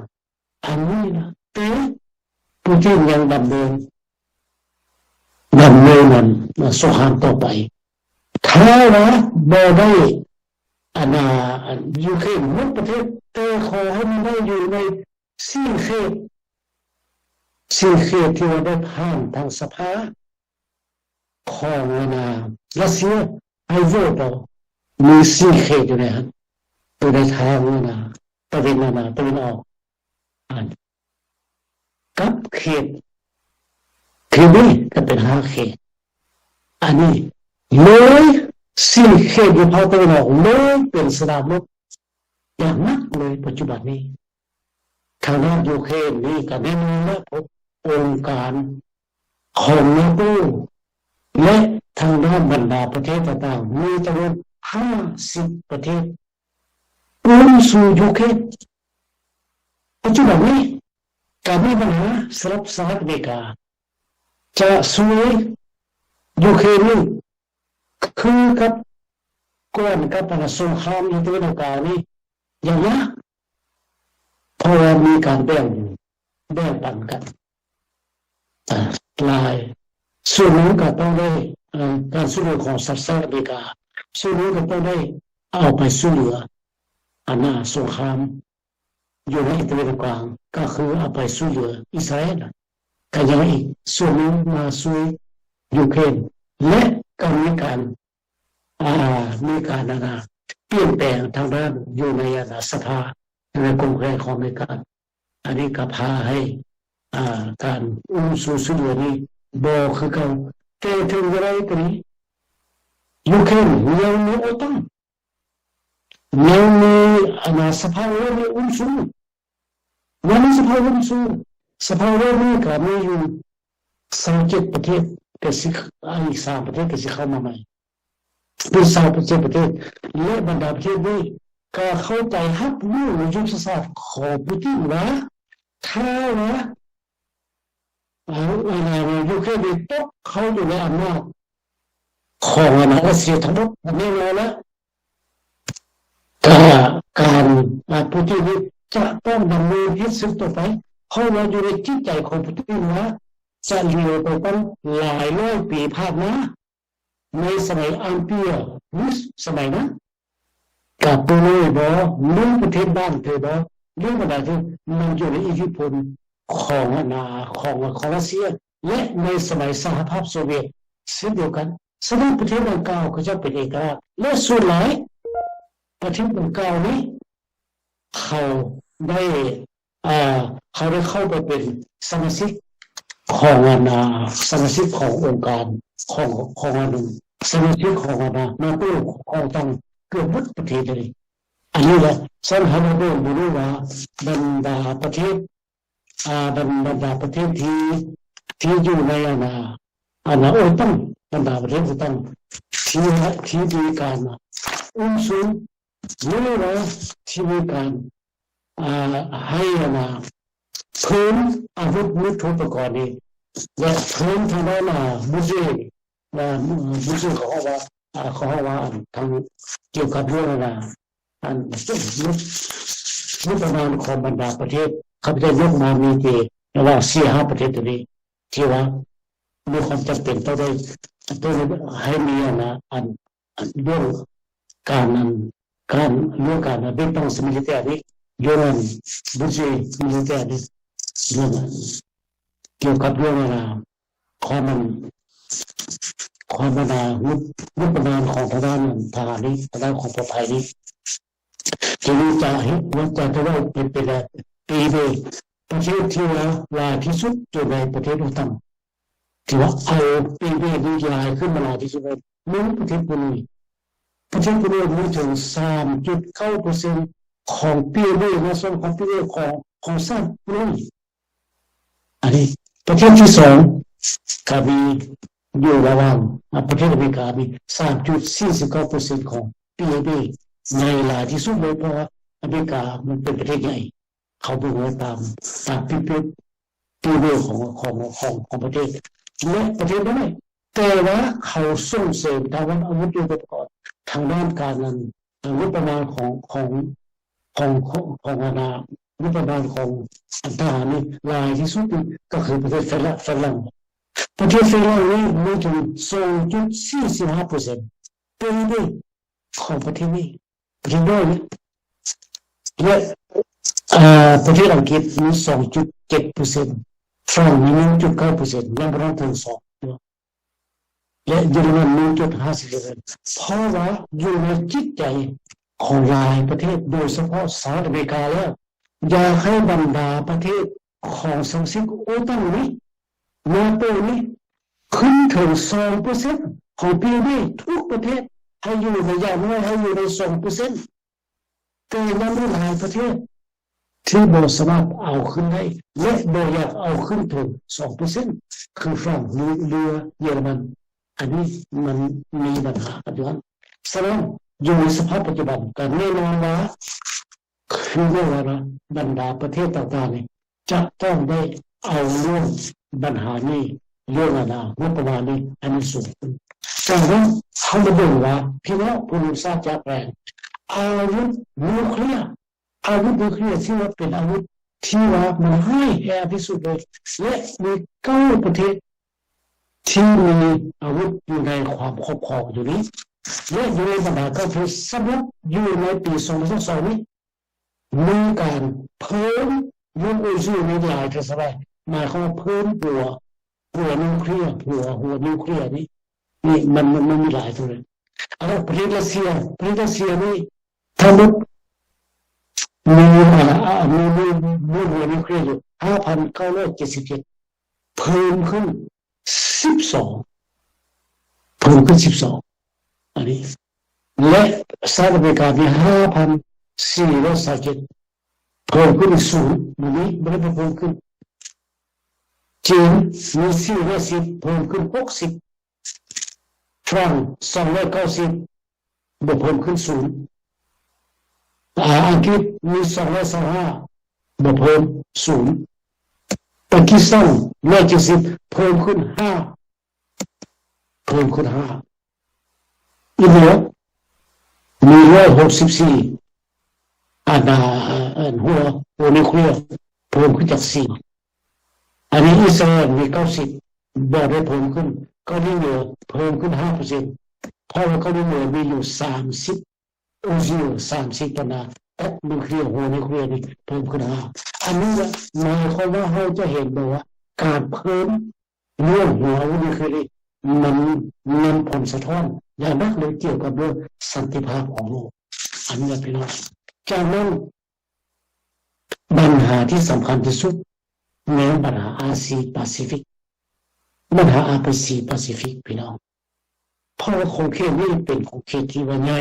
ໆ ອັນນີ້ນະ. ແຕ່ປູຕິນຍັງດຳເນີນ ດຳເນີນອັນ ສົງຄາມຕໍ່ໄປ. ຖ້າວ່າບໍ່ໄດ້ ອັນນາ ອັນ ຢູເຄຣນໝົດປະເທດ ແຕ່ຂໍໃຫ້ມັນໄດ້ຢູ່ໃນ ສີ່ເຂດ ສີ່ເຂດທີ່ວ່າໄດ້ຜ່ານທາງສະພາຂອງ ອັນນາ ຣັດເຊຍ ໃຫ້ໂຫວດເອົາ ມີສີ່ເຂດຢູ່ໃນຫັ້ນ ຢູ່ໃນທາງ ອັນນາ ຕາເວັນ ອັນນາ ຕາເວັນອອກ ອັນ ກັບເຂດ ເຂດນີ້ກໍເປັນຫ້າເຂດ. ອັນນີ້ເລີຍ ສີ່ເຂດຢູ່ພາກຕາເວັນອອກ ເລີຍເປັນສະໜາມລົບ ຢ່າງໜັກເລີຍປັດຈຸບັນນີ້. ທາງດ້ານຢູເຄຣນນີ້ກໍແນ່ນອນແລ້ວ ພົບອົງການຂອງນາໂຕ ແລະ ທາງດ້ານບັນດາປະເທດຕ່າງໆ ມີຈຳນວນຫ້າສິບປະເທດ ອຸ້ມຊູຢູເຄຣນ. ປັດຈຸບັນນີ້ ການມີບັນຫາສຳລັບສະຫະລັດອາເມລິກາ ຈະຊ່ວຍຢູເຄຣນນີ້ ຄືກັບກ່ອນກັບອັນສົງຄາມຢູ່ຕາເວັນອອກກາງນີ້ ຢ່າງຍາກ ເພາະວ່າມີການແບ່ງ ແບ່ງປັນກັນ ອ່າ ຫຼາຍ. ສ່ວນໜຶ່ງກໍຕ້ອງໄດ້ ເອີ ການຊ່ວຍເຫຼືອຂອງສະຫະລັດອາເມລິກາ, ສ່ວນໜຶ່ງກໍຕ້ອງໄດ້ເອົາໄປຊ່ວຍເຫຼືອ ອັນນາ ສົງຄາມ ຢູ່ໃນຕາເວັນອອກກາງ ກໍຄືເອົາໄປຊ່ວຍເຫຼືອອິດສະຣາເອນ ກໍຍັງອີກສ່ວນໜຶ່ງມາຊ່ວຍຢູເຄຣນ ແລະ ກໍມີການ ອ່າ ມີການ ອັນນາ ປ່ຽນແປງທາງດ້ານຢູ່ໃນ ອັນນາ ສະພາ ຢູ່ໃນກົງແຂວງຂອງອາເມລິກາ. ອັນນີ້ກໍພາໃຫ້ ອ່າ ການອຸ້ມຊູຊ່ວຍເຫຼືອນີ້ບໍ່ຄືເກົ່າ. ແຕ່ເຖິງຢ່າງໃດກໍດີ ຢູເຄຣນຍັງມີໂອຕັນ ຍັງມີ ອັນນາ ສະພາໂລກນີ້ອຸ້ມຊູ ຍັງມີສະພາໂລກນີ້ ສະພາໂລກນີ້ກໍມີຢູ່ຊາວເຈັດປະເທດ ກໍຊິ ອີກສາມປະເທດກໍຊິເຂົ້າມາໃໝ່ ເປັນຊາວເຈັດປະເທດ ແລະ ບັນດາປະເທດນີ້ກໍເຂົ້າໃຈຮັບຮູ້ຍຸດທະສາດຂອງປູຕິນວ່າ ຖ້າວ່າ ເອົາ ອັນນາ ຢູເຄຣນນີ້ຕົກເຂົ້າຢູ່ໃນອຳນາດຂອງ ອັນນາ ຣັດເຊຍທັງໝົດ ແນ່ນອນລະ ການ ອາ ປູຕິນນີ້ຈະຕ້ອງດຳເນີນເຮັດເຊິ່ງຕໍ່ໄປ ເພາະວ່າຢູ່ໃນຈິດໃຈຂອງປູຕິນວ່າ ສະເຫຼືອໄປຕັ້ງຫຼາຍຮ້ອຍປີຜ່ານມາ ໃນສະໄໝອາເມລິກາ ສະໄໝນັ້ນ ກະໂປໂລຍບໍ່ ຫຼືປະເທດບ້ານເທີບໍ່ ຫຼືບັນດາເທີ ມັນຢູ່ໃນອິດທິພົນຂອງອັນນາ ຂອງ ຂອງຣັດເຊຍ ແລະ ໃນສະໄໝສະຫະພາບໂຊວຽດເຊັ່ນດຽວກັນ. ສະນັ້ນປະເທດດັ່ງກ່າວເຂົາເຈົ້າເປັນເອກະລາດ ແລະ ສ່ວນຫຼາຍປະເທດດັ່ງກ່າວນີ້ ເຂົາໄດ້ ອ່າ ເຂົາໄດ້ເຂົ້າໄປເປັນສະມາຊິກຂອງອັນນາ ສະມາຊິກຂອງອົງການ ຂອງ ຂອງອັນ ສະມາຊິກຂອງອັນນາ ນາໂຕ ຂອງຕ່າງເກືອບໝົດປະເທດເລີຍ. ອັນນີ້ລະ ສະນັ້ນເຮົາບໍ່ຮູ້ວ່າບັນດາປະເທດ ອ່າ ບັນ ບັນດາປະເທດທີ່ ທີ່ຢູ່ໃນອັນນາ ອັນນາໂອຕັງ ບັນດາປະເທດໂອຕັງ ທີ່ ທີ່ມີການອຸ້ມຊູມ ຫຼືວ່າທີ່ມີການ ອ່າ ໃຫ້ອັນນາ ເພີ່ມອາວຸດຍຸດໂທປະກອນນີ້ ແລະ ເພີ່ມທາງດ້ານ ອ່າ ບູເຈ ອ່າ ບູເຈ ເຂົາເວົ້າວ່າ ອ່າ ເຂົາເວົ້າວ່າ ອັນ ທາງ ກ່ຽວກັບເລື່ອງອັນນາ ອັນ ງົບປະມານຂອງບັນດາປະເທດ ຂ້າພະເຈົ້າຍົກມາມີແຕ່ລະຫວ່າງສີ່ຫ້າປະເທດໂຕນີ້ ທີ່ວ່າມີຄວາມຈຳເປັນຕ້ອງໄດ້ ຕ້ອງໃຫ້ມີອັນນາ ອັນ ອັນເລື່ອງການ ອັນ ການ ເລື່ອງການເປັນຕັ້ງມິລິແຕນີ້ ເລື່ອງອັນບຸດເຈມິລິແຕນີ້ ເລື່ອງອັນ ກ່ຽວກັບເລື່ອງອັນນາ ຄວາມອັນ ຄວາມອັນນາ ງົບ ງົບປະມານຂອງທາງດ້ານທະຫານນີ້ ທາງດ້ານຂອງປອດໄພນີ້ ທີ່ນີ້ຈະເຮັດ ຈະ ຈະໄດ້ເປັນ ເປັນ ເປັນ PIB ປະເທດທີ່ວ່າຫຼາຍທີ່ສຸດຢູ່ໃນປະເທດໂອຕັງ ທີ່ວ່າເອົາ PIB ນີ້ຫຼາຍຂຶ້ນມາຫຼາຍທີ່ສຸດເລີຍ ມີປະເທດບຣູໄນ. ປະເທດບຣູໄນມີເຖິງສາມຈຸດເກົ້າເປີເຊັນຂອງ PIB ນະ ສ່ວນຂອງ PIB ຂອງ ຂອງຊາດບຣູໄນ. ອັນນີ້ປະເທດທີສອງກະມີຢູ່ລະຫວ່າງ ອາ ປະເທດອາເມລິກາມີສາມຈຸດສີ່ສິບເກົ້າເປີເຊັນຂອງ PIB ໃຫຍ່ຫຼາຍທີ່ສຸດເລີຍ ເພາະວ່າອາເມລິກາມັນເປັນປະເທດໃຫຍ່ ເຂົາເບິ່ງໄວ້ຕາມ ຕາມ PIB PIB ຂອງ ຂອງ ຂອງ ຂອງປະເທດ ແລະ ປະເທດນັ້ນ ແຕ່ວ່າເຂົາສົ່ງເສີມທາງດ້ານອາວຸດຍຸດໂທປະກອນ ທາງດ້ານການນັ້ນ ງົບປະມານຂອງ ຂອງ ຂອງ ຂອງ ຂອງອັນນາ ງົບປະມານຂອງອັນທະຫານນີ້ຫຼາຍທີ່ສຸດນີ້ກໍຄືປະເທດຝຣັ່ງ ຝຣັ່ງ. ປະເທດຝຣັ່ງນີ້ມີເຖິງສອງຈຸດສີ່ສິບຫ້າເປີເຊັນ PIB ຂອງປະເທດນີ້ ປະເທດນ້ອຍນີ້ ແລະ ອາ ປະເທດອັງກິດມີສອງຈຸດເຈັດເປີເຊັນ ຝຣັ່ງມີໜຶ່ງຈຸດເກົ້າເປີເຊັນ ຍັງບໍ່ທັນເຖິງສອງ ແລະ ເຢຍລະມັນໜຶ່ງຈຸດຫ້າສິບເປີເຊັນ ເພາະວ່າຢູ່ໃນຈິດໃຈຂອງຫຼາຍປະເທດ ໂດຍສະເພາະສະຫະລັດອາເມລິກາແລ້ວ ຢາກໃຫ້ບັນດາປະເທດຂອງສະມາຊິກໂອຕັງນີ້ ນາໂຕນີ້ ຂຶ້ນເຖິງສອງເປີເຊັນຂອງ PIB ທຸກປະເທດ ໃຫ້ຢູ່ໃນ ຢ່າງໜ້ອຍໃຫ້ຢູ່ໃນສອງເປີເຊັນ ແຕ່ຍັງມີຫຼາຍປະເທດທີ່ບໍ່ສາມາດເອົາຂຶ້ນໄດ້ ແລະ ບໍ່ຢາກເອົາຂຶ້ນເຖິງສອງເປີເຊັນ ຄືຝຣັ່ງ ຫຼື ຫຼືເຢຍລະມັນ. ອັນນີ້ມັນມີບັນຫາກັນຢູ່ຫັ້ນ. ສະນັ້ນ ຢູ່ໃນສະພາບປັດຈຸບັນ ກໍແນ່ນອນວ່າ ຄືວ່ານະ ບັນດາປະເທດຕ່າງໆນີ້ ຈະຕ້ອງໄດ້ເອົາເລື່ອງບັນຫານີ້ ເລື່ອງອັນນາ ງົບປະມານນີ້ໃຫ້ມັນສູງຂຶ້ນ. ຈາກນັ້ນ ເຮົາມາເບິ່ງວ່າ ພີ່ນ້ອງຜູ້ໜຶ່ງຊາດຈາກແປງ ອາວຸດນິວເຄລຍ ອາວຸດນິວເຄລຍ ຖືວ່າເປັນອາວຸດທີ່ວ່າມັນຮ້າຍແຮງທີ່ສຸດເລີຍ ແລະ ມີເກົ້າປະເທດທີ່ມີອາວຸດຢູ່ໃນຄວາມຄອບຄອງຢູ່ນີ້ ແລະ ຢູ່ໃນບັນດາເກົ້າປະເທດ ສຳລັບຢູ່ໃນປີສອງພັນຊາວສອງນີ້ ມີການເພີ່ມ ວງໂອຊິວໃນຫຼາຍເທື່ອສະບາຍ ໝາຍຄວາມວ່າເພີ່ມຫົວ ຫົວນິວເຄລຍ ຫົວ ຫົວນິວເຄລຍນີ້ ນີ້ມັນ ມັນ ມັນມີຫຼາຍເທົ່າໃດ. ອັນນັ້ນປະເທດຣັດເຊຍ ປະເທດຣັດເຊຍນີ້ທັງໝົດມີ ອ່າ ອ່າ ມີ ມີ ມີຫົວນິວເຄລຍຢູ່ຫ້າພັນເກົ້າຮ້ອຍເຈັດສິບເຈັດ ເພີ່ມຂຶ້ນສິບສອງ ເພີ່ມຂຶ້ນສິບສອງ ອັນນີ້ ແລະ ສະຫະລັດອາເມລິກາມີຫ້າພັນສີ່ຮ້ອຍຊາວເຈັດ ເພີ່ມຂຶ້ນອີກສູນ ບໍ່ມີ ບໍ່ໄດ້ເພີ່ມຂຶ້ນ. ຈີນມີສີ່ຮ້ອຍສິບ ເພີ່ມຂຶ້ນຫົກສິບ ຝຣັ່ງສອງຮ້ອຍເກົ້າສິບ ບໍ່ເພີ່ມຂຶ້ນສູນ ອາ ອັງກິດມີສອງຮ້ອຍຊາວຫ້າ ບໍ່ເພີ່ມສູນ ປາກິສຖານຮ້ອຍເຈັດສິບ ເພີ່ມຂຶ້ນຫ້າ ເພີ່ມຂຶ້ນຫ້າ ອິນເດຍມີຮ້ອຍຫົກສິບສີ່ ອັນ ອັນ ຫົວ ຫົວນິວເຄລຍ ເພີ່ມຂຶ້ນຈາກສີ່ ອັນນີ້ອິດສະຣາເອນມີເກົ້າສິບ ບໍ່ໄດ້ເພີ່ມຂຶ້ນ ເກົາຫຼີເໜືອເພີ່ມຂຶ້ນຫ້າເປີເຊັນ ເພາະວ່າເກົາຫຼີເໜືອມີຢູ່ສາມສິບ ໂອຊິໂອ ສາມສິບ ປານນາ ແອັດນິວເຄລຍ ຫົວນິວເຄລຍນີ້ເພີ່ມຂຶ້ນຫ້າ. ອັນນີ້ລະໝາຍຄວາມວ່າເຮົາຈະເຫັນບໍ່ວ່າ ການເພີ່ມ ເລື່ອງຫົວນິວເຄລຍນີ້ ມັນນຳຜົນສະທ້ອນຢ່າງໜັກເລີຍກ່ຽວກັບເລື່ອງສັນຕິພາບຂອງໂລກ. ອັນນີ້ລະພີ່ນ້ອງ ຈາກນັ້ນ ບັນຫາທີ່ສຳຄັນທີ່ສຸດ ແມ່ນບັນຫາອາຊີປາຊີຟິກ ບັນຫາອາຊີປາຊີຟິກ ພີ່ນ້ອງ. ເພາະວ່າຂົງເຂດນີ້ເປັນຂົງເຂດທີ່ວ່າໃຫຍ່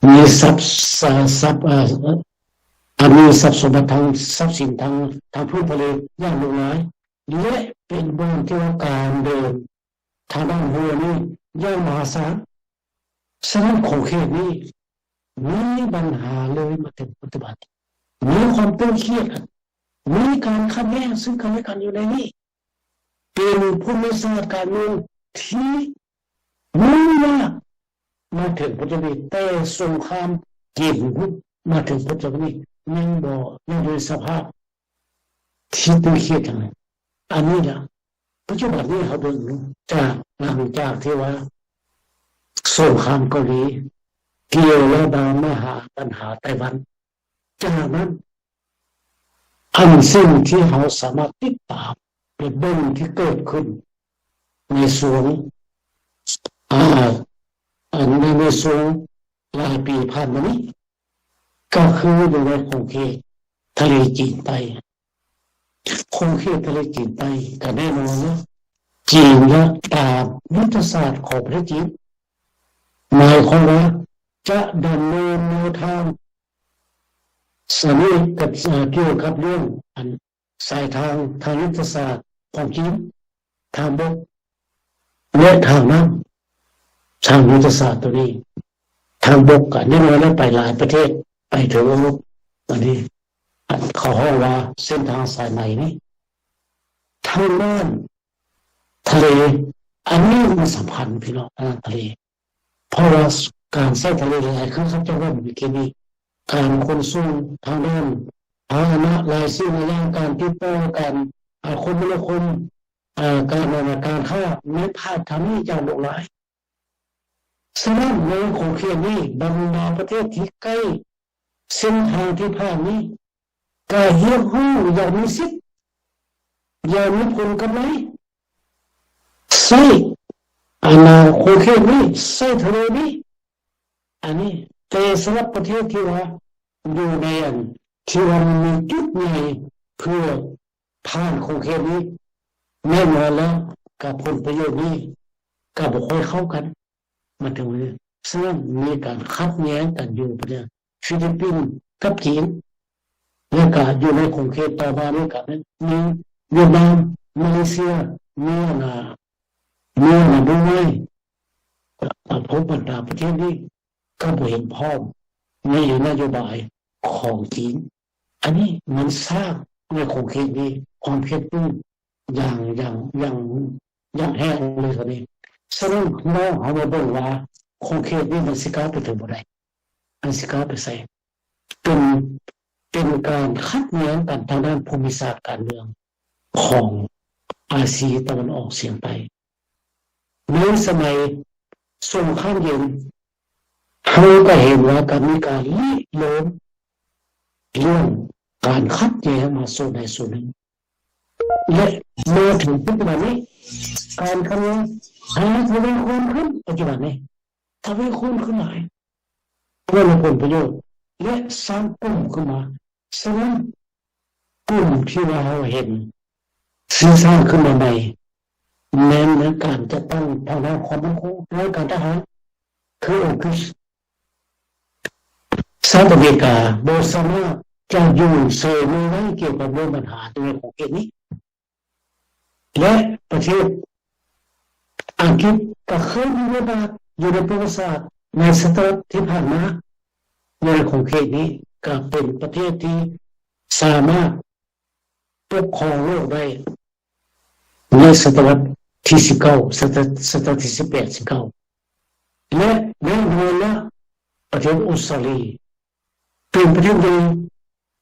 ມີຊັບ ຊັບ ເອີ ເອີ ມີຊັບສົມບັດທາງຊັບສິນທາງ ທາງພື້ນທະເລຢ່າງຫຼວງຫຼາຍ ແລະ ເປັນບ່ອນທີ່ວ່າການເດີນທາງດ້ານເຮືອນີ້ຢ່າງມະຫາສານ. ສະນັ້ນ ຂົງເຂດນີ້ມີບັນຫາເລີຍມາເຖິງປັດຈຸບັນ ມີຄວາມຕຶງຄຽດກັນ ມີການຂັດແຍ່ງຊຶ່ງກັນແລະກັນຢູ່ໃນນີ້ ເປັນພູມິສາດການເມືອງທີ່ຫຍຸ້ງຍາກມາເຖິງປັດຈຸບັນນີ້ ແຕ່ສົງຄາມເຢັນມາເຖິງປັດຈຸບັນນີ້ ຍັງບໍ່ ຍັງຢູ່ໃນສະພາບທີ່ຕຶງຄຽດຈັ່ງໃດ. ອັນນີ້ລະ ປັດຈຸບັນນີ້ເຮົາເບິ່ງ ຈາກ ຫຼັງຈາກທີ່ວ່າສົງຄາມເກົາຫຼີກ່ຽວແລ້ວມາຫາບັນຫາໄຕ້ຫວັນ ຈາກນັ້ນ ອັນສິ່ງທີ່ເຮົາສາມາດຕິດຕາມ ແລະ ເບິ່ງທີ່ເກີດຂຶ້ນໃນຊ່ວງ ອາ ອັນໃນ ໃນຊ່ວງຫຼາຍປີຜ່ານມານີ້ ກໍຄືຢູ່ໃນຂົງເຂດທະເລຈີນໃຕ້. ຂົງເຂດທະເລຈີນໃຕ້ ກໍແນ່ນອນວ່າຈີນລະຕາມຍຸດທະສາດຂອງປະເທດຈີນ ໝາຍຄວາມວ່າຈະດຳເນີນແນວທາງ ສະເໜີກັບ ເອີ ກ່ຽວກັບເລື່ອງອັນສາຍທາງທາງຍຸດທະສາດຂອງຈີນ ທາງບົກ ແລະ ທາງນ້ຳ ທາງຍຸດທະສາດໂຕນີ້ ທາງບົກກະແນ່ນອນແລ້ວ ໄປຫຼາຍປະເທດ ໄປເຖິງເອີຣົບ ອັນນີ້ ອັນເຂົາຮ້ອງວ່າເສັ້ນທາງສາຍໃໝນີ້ ທາງດ້ານທະເລ ອັນນີ້ມັນສຳຄັນພີ່ນ້ອງ ທາງດ້ານທະເລ ເພາະວ່າການໃຊ້ທະເລຫຼາຍ ຄືເຂົາເຈົ້າເວົ້າເມື່ອກີ້ນີ້ ການຂົນສົ່ງທາງດ້ານພາຫະນະຫຼາຍສິ່ງຫຼາຍຢ່າງ ການຕິດຕໍ່ ການ ອາ ຄົມມະນາຄົມ ອາ ການ ການຄ້າ ແມ່ນຜ່ານທາງນີ້ຢ່າງຫຼວງຫຼາຍ. ສະນັ້ນ ໃນຂົງເຂດນີ້ ບັນດາປະເທດທີ່ໃກ້ເສັ້ນທາງທີ່ຜ່ານນີ້ ກະຮຽກຮ້ອງຢ່າງມີສິດ ຢ່າງມີຜົນກຳໄລ ໃຊ້ອານາຂົງເຂດນີ້ ໃຊ້ທະເລນີ້ ອັນນີ້ ແຕ່ສຳລັບປະເທດທີ່ວ່າຢູ່ໃນອັນ ທີ່ວ່າມັນມີຈຸດໃຫຍ່ເພື່ອຜ່ານຂົງເຂດນີ້ ແນ່ນອນແລ້ວ ກັບຜົນປະໂຫຍດນີ້ກໍບໍ່ຄ່ອຍເຂົ້າກັນ ມາເຖິງມື້ນີ້ ສະນັ້ນມີການຂັດແຍ່ງກັນຢູ່ປະເທດຟີລິບປິນກັບຈີນ ແລ້ວກະຢູ່ໃນຂົງເຂດຕໍ່ມານີ້ກະແມ່ນມີຫວຽດນາມ ມາເລເຊຍ ມີອັນນາ ມີອັນນາບຣູໄນ ແລະ ພວກບັນດາປະເທດນີ້ກໍບໍ່ເຫັນພ້ອມໃນນະໂຍບາຍຂອງຈີນ. ອັນນີ້ມັນສ້າງໃນຂົງເຂດນີ້ຄວາມເຄັ່ງຕຶງ ຢ່າງ ຢ່າງ ຢ່າງ ຢ່າງແຮງເລີຍຕອນນີ້. ສະນັ້ນ ພີ່ນ້ອງເຮົາມາເບິ່ງວ່າ ຂົງເຂດນີ້ມັນຊິກ້າວໄປເຖິງບໍ່ໄດ້ ມັນຊິກ້າວໄປໃສ ເປັນ ເປັນການຂັດແຍ່ງກັນທາງດ້ານພູມິສາດການເມືອງຂອງອາຊີຕາເວັນອອກສຽງໃຕ້. ໃນສະໄໝສົງຄາມເຢັນ ເຮົາກໍເຫັນວ່າກໍມີການລິເລີ່ມເລື່ອງການຂັດແຍ່ງມາໂຊນໃດໂຊນໜຶ່ງ ແລະ ມາເຖິງປັດຈຸບັນນີ້ ການຂັດແຍ່ງຫາທະວີຄູນຂຶ້ນ ປັດຈຸບັນນີ້ທະວີຄູນຂຶ້ນຫຼາຍ ເພື່ອໃນຜົນປະໂຫຍດ ແລະ ສ້າງກຸ່ມຂຶ້ນມາ. ສະນັ້ນ ກຸ່ມທີ່ວ່າເຮົາເຫັນສ້າງຂຶ້ນມາໃໝ່ ແມ່ນໃນການຈັດຕັ້ງທາງດ້ານຄວາມໝັ້ນຄົງ ແລະ ການທະຫານ ຄື AUKUS. ສະຫະລັດອາເມລິກາບໍ່ສາມາດຈະຢູ່ເຊີຍມືໄດ້ກ່ຽວກັບເລື່ອງບັນຫາໃນຂົງເຂດນີ້ ແລະ ປະເທດອັງກິດກໍເຄີຍມີບົດບາດຢູ່ໃນປະຫວັດສາດໃນສະຕະວັດທີ່ຜ່ານມາ ໃນຂົງເຂດນີ້ກໍເປັນປະເທດທີ່ສາມາດປົກຄອງໂລກໄດ້ໃນສະຕະວັດທີສິບເກົ້າ ສະຕະ ສະຕະວັດທີສິບແປດ ສິບເກົ້າ ແລະ ແນ່ນອນລະ ປະເທດອົດສະຕາລີ ເປັນປະເທດໃຫຍ່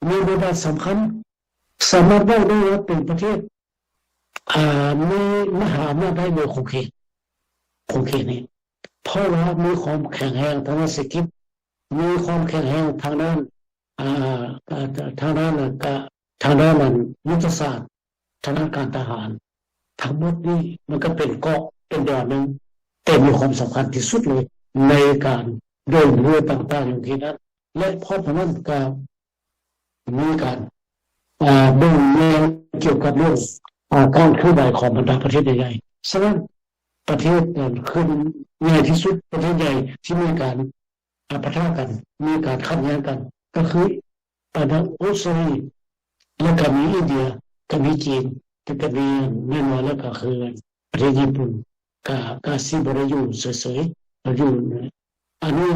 ມີບົດບາດສຳຄັນ ສາມາດເວົ້າໄດ້ວ່າເປັນປະເທດ ອາ ມີມະຫາອຳນາດໄດ້ໃນຂົງເຂດ ຂົງເຂດນີ້. ເພາະວ່າມີຄວາມແຂງແຮງທາງດ້ານເສດຖະກິດ, ມີຄວາມແຂງແຮງທາງດ້ານ ອ່າ ອ່າ ທາງດ້ານ ອ່າ ກະ ທາງດ້ານ ອ່າ ຍຸດທະສາດ, ທາງດ້ານການທະຫານ, ທັງໝົດນີ້ມັນກໍເປັນເກາະເປັນດອນໜຶ່ງ ແຕ່ມີຄວາມສຳຄັນທີ່ສຸດເລີຍໃນການເດີນເຮືອຕ່າງໆຢູ່ທີ່ນັ້ນ ແລະ ພ້ອມກັນນັ້ນກໍມີການ ອ່າ ເບິ່ງແຍງກ່ຽວກັບເລື່ອງ ອ່າ ການເຄື່ອນໄຫວຂອງບັນດາປະເທດໃຫຍ່ໆ. ສະນັ້ນ ປະເທດ ເອີ ຂຶ້ນໃຫຍ່ທີ່ສຸດ ປະເທດໃຫຍ່ທີ່ມີການ ອ່າ ປະທະກັນ ມີການຂັດແຍ່ງກັນ ກໍຄື ອັນນັ້ນ ອົດສະຕຣາລີ ແລ້ວກໍມີອິນເດຍ ກໍມີຈີນ ແລ້ວກໍມີ ແນ່ນອນແລ້ວກໍຄືປະເທດຍີ່ປຸ່ນ ກໍ ກໍຊິບໍ່ໄດ້ຢູ່ເສີຍໆ ຢູ່ ອັນນີ້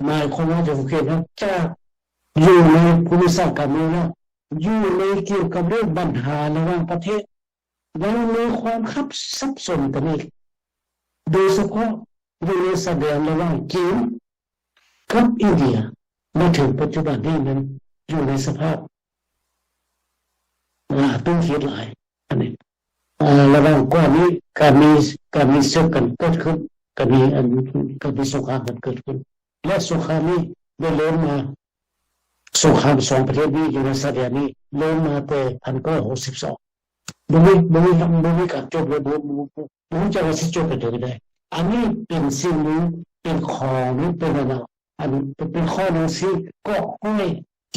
ໝາຍຄວາມວ່າ ຈະໂອເຄນະ ຈາກຢູ່ໃນພູມິສາດການເມືອງແລ້ວ ຢູ່ໃນກ່ຽວກັບເລື່ອງບັນຫາລະຫວ່າງປະເທດ ຍັງມີຄວາມຄັບ ສັບສົນກັນອີກ ໂດຍສະເພາະຢູ່ໃນຊາຍແດນລະຫວ່າງຈີນກັບອິນເດຍ ມາເຖິງປັດຈຸບັນນີ້ນັ້ນ ຢູ່ໃນສະພາບ ອ່າ ຕຶງເຂດຫຼາຍ ອັນນີ້ ອ່າ ລະຫວ່າງກ່ອນນີ້ກະມີ ກະມີເສິກກັນເກີດຂຶ້ນ ກະມີອັນ ກະມີສົງຄາມກັນເກີດຂຶ້ນ ແລະ ສົງຄາມນີ້ໄດ້ເລີ່ມມາ ສົງຄາມສອງປະເທດນີ້ຢູ່ໃນຊາຍແດນນີ້ເລີ່ມມາແຕ່ພັນເກົ້າຮ້ອຍຫົກສິບສອງ ບໍ່ມີ ບໍ່ມີ ບໍ່ມີການຈົບເລີຍ ບໍ່ ບໍ່ ບໍ່ ບໍ່ຮູ້ຈັກວ່າຊິຈົບໄປເຖິງໃດ. ອັນນີ້ເປັນສິ່ງໜຶ່ງ ເປັນຂໍ້ໜຶ່ງ ເປັນອັນ ອັນ ເປັນຂໍ້ໜັງສືເກາະຫ້ອຍ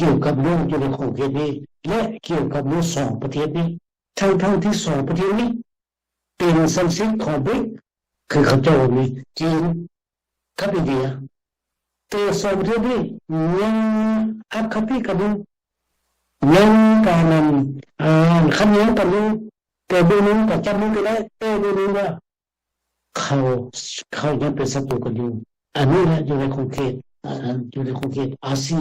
ກ່ຽວກັບເລື່ອງຢູ່ໃນຂົງເຂດນີ້ ແລະ ກ່ຽວກັບໝູ່ສອງປະເທດນີ້ ທັງໆທີ່ສອງປະເທດນີ້ເປັນສະມາຊິກຂອງບຣິກ ຄືເຂົາເຈົ້າມີຈີນ ກັບອິນເດຍ ແຕ່ສອງປະເທດນີ້ຍັງອະຄະຕິກັນຢູ່ ຍັງມີການ ອັນ ຂັດແຍ່ງກັນຢູ່ ແຕ່ເບື້ອງໜຶ່ງກໍຈັບມືກັນໄດ້ ແຕ່ເບື້ອງໜຶ່ງວ່າເຂົາ ເຂົາຍັງເປັນສັດຕູກັນຢູ່. ອັນນີ້ແຫຼະຢູ່ໃນຂົງເຂດ ອັນ ຢູ່ໃນຂົງເຂດອາຊີ.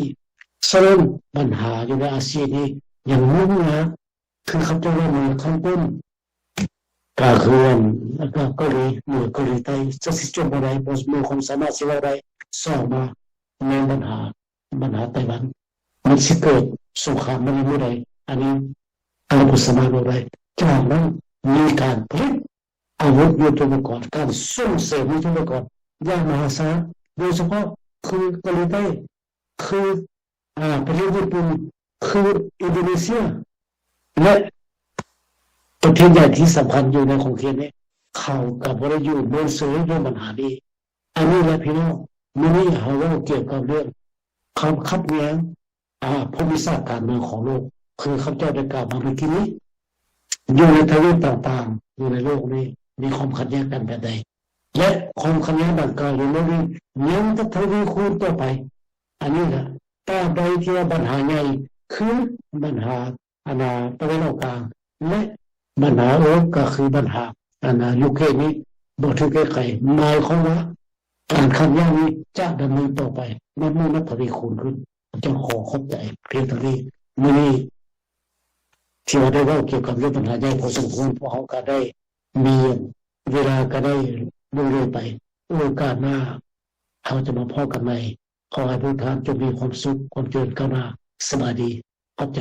ສະນັ້ນບັນຫາຢູ່ໃນອາຊີນີ້ຍັງຫຍຸ້ງຍາກ ຄືເຂົາເຈົ້າເວົ້າມາຂັ້ນຕົ້ນ ກະຄືອັນ ກະເກົາຫຼີເໜືອ ເກົາຫຼີໃຕ້ ຈະຊິຈົບບໍ່ໄດ້ ບໍ່ມີຄວາມສາມາດຊິເວົ້າໄດ້. ສອງມາແມ່ນບັນຫາ ບັນຫາໄຕ້ຫວັນ ມັນຊິເກີດສົງຄາມໃນມື້ໃດ ອັນນີ້ເຮົາບໍ່ສາມາດເວົ້າໄດ້. ຈາກນັ້ນມີການຜະລິດອາວຸດຍຸດໂທປະກອນ ການສົ່ງເສີມຍຸດໂທປະກອນຢ່າງມະຫາສານ ໂດຍສະເພາະຄືເກົາຫຼີໃຕ້ ຄື ອ່າ ປະເທດຍີ່ປຸ່ນ ຄືອິນໂດເນເຊຍ ແລະ ປະເທດໃຫຍ່ທີ່ສຳຄັນຢູ່ໃນຂົງເຂດນີ້ ເຂົາກໍບໍ່ໄດ້ຢູ່ເມີນເຊີຍເລື່ອງບັນຫານີ້. ອັນນີ້ແຫຼະພີ່ນ້ອງ ມື້ນີ້ເຮົາເວົ້າກ່ຽວກັບເລື່ອງຄວາມຂັດແຍ່ງ ອ່າ ພູມິສາດການເມືອງຂອງໂລກ ຄືຂ້າພະເຈົ້າໄດ້ກ່າວມາເມື່ອກີ້ນີ້ ຢູ່ໃນທະວີບຕ່າງໆ ຢູ່ໃນໂລກນີ້ ມີຄວາມຂັດແຍ່ງກັນແບບໃດ ແລະ ຄວາມຂັດແຍ່ງດັ່ງກ່າວຢູ່ໃນໂລກນີ້ຍັງຈະທະວີຄູນຕໍ່ໄປ. ອັນນີ້ລະ ຕາບໃດທີ່ວ່າບັນຫາໃຫຍ່ຄືບັນຫາ ອັນນ່າ ຕາເວັນອອກກາງ ແລະ ບັນຫາເອີກກໍຄືບັນຫາ ອັນນ່າ ຢູເຄຣນນີ້ບໍ່ຖືກແກ້ໄຂ ໝາຍຄວາມວ່າການຂັດແຍ່ງນີ້ຈະດຳເນີນຕໍ່ໄປ ນັບມື້ນັບທະວີຄູນຂຶ້ນ. ເຈົ້າຂໍຂອບໃຈພຽງເທົ່ານີ້. ມື້ນີ້ທີ່ວ່າໄດ້ເວົ້າກ່ຽວກັບເລື່ອງບັນຫາໃຫຍ່ພໍສົມຄວນ ພວກເຮົາກໍໄດ້ມີເວລາກໍໄດ້ລ່ວງເລີຍໄປ. ໂອກາດໜ້າເຮົາຈະມາພໍ້ກັນໃໝ່. ຂໍໃຫ້ພວກທ່ານຈົ່ງມີຄວາມສຸກ, ຄວາມຈະເລີນກ້າວໜ້າ. ສະບາຍດີ. ຂອບໃຈ.